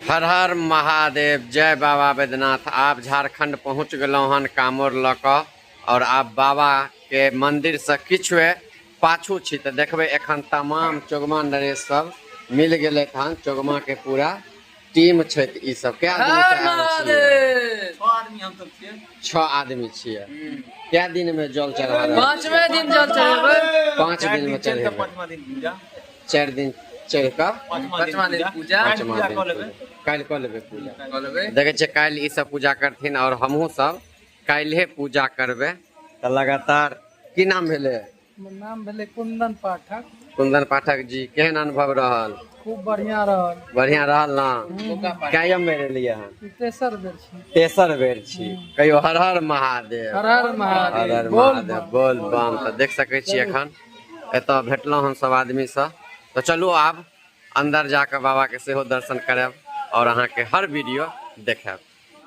हर हर महादेव, जय बाबा बैद्यनाथ। आब झारखंड पहुंच गेलहुँ हन कामोर लऽ कऽ और आब बाबा के मंदिर से किछुए पाछू छी तऽ देखबै एखन तमाम चौगमा नरेश सब मिल गेलै हन। चौगमा के पूरा टीम छथि ई सब। कै आदमी से आयल छियै? 6 आदमी हम सब छियै। 6 आदमी छियै। कै दिन में जल चढ़ा रहल? पांचवे दिन जल चढ़ेबै। 5 दिन में चढ़ेबै। पांचवा दिन पूजा। 4 दिन चढ़ि कऽ पाँचवा दिन पूजा। पाँचवा दिन काल्हि कऽ लेबै पूजा। कऽ लेबै। देखै छियै काल्हि ई सब पूजा करथिन और हमहूँ सब काल्हिए पूजा करबै। तऽ लगातार की नाम भेलै? हमर नाम भेलै कुंदन पाठक। कुंदन पाठक जी, केहन अनुभव रहल? खूब बढ़िया रहल। बढ़िया रहल ना? कायम बेर एलियै हन? ई तेसर बेर छी। तेसर बेर छी। कहियो हर हर महादेव। हर हर महादेव। हर हर बोल महादेव। बम। बोल बम। तऽ देख सकै छी एखन एतऽ भेटलहुँ हम सब आदमीसँ। तऽ चलू आब अन्दर जाकऽ बाबाके सेहो दर्शन करायब और अहाँके हर वीडियो देखायब।